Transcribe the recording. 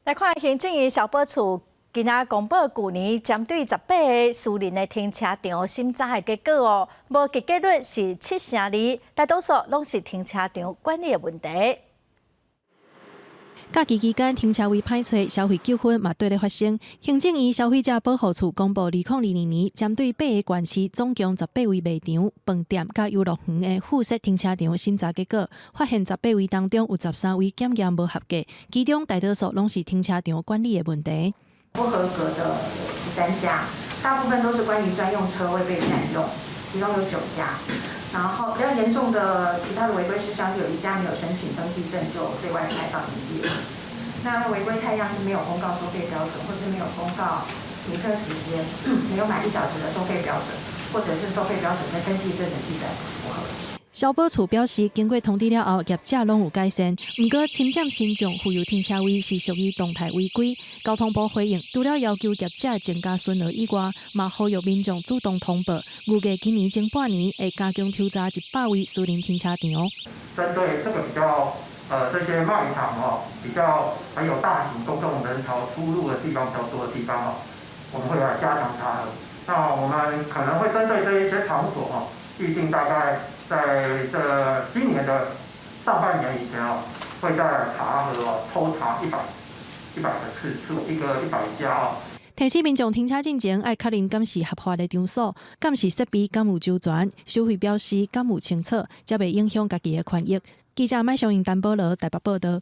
來看行政院消保處今仔公布舊年針對18個私人的停車場審查的結果哦，無及格率是7成2，大多數攏是停車場管理的問題。假期期間停車位歹揣，消費糾紛嘛綴咧發生。行政院消費者保護處公布，2022年針對八个縣市總共18位賣場、飯店佮遊樂園的附設停車場審查結果，發現十八位當中有13位檢驗無合格，其中大多數攏是停車場管理的問題。不合格的13家，大部分都是關於專用車位被佔用，其中有9家。然後比較嚴重的其他的違規事項，有一家沒有申請登記證就對外開放營業。那違規態樣是沒有公告收費標準，或是沒有公告停車時間，沒有滿1小時的收費標準，或者是收費標準跟登記證的記載不符合。消保處表示，經過通知了後，業者攏有改善。毋過，侵佔民眾附有停車位是屬於動態違規。交通部回應，除了要求業者增加巡邏以外，嘛呼籲民眾主動通報。預計今年前半年會加強抽查100位私人停車場。針對這個比較，這些賣場哦，比較還有大型公眾人潮出入的地方比較多的地方哦，我們會來加強查核。那我們可能會針對這一些場所哦，預定大概在這今年的上半年以前哦，會再查核哦，抽查一百個次數，一個100家哦。提醒民眾停車進前愛確認敢是合法的場所，敢是設備敢有周全，收費標示敢有清楚，才袂影響家己的權益。記者麥尚英、陳保羅台北報道。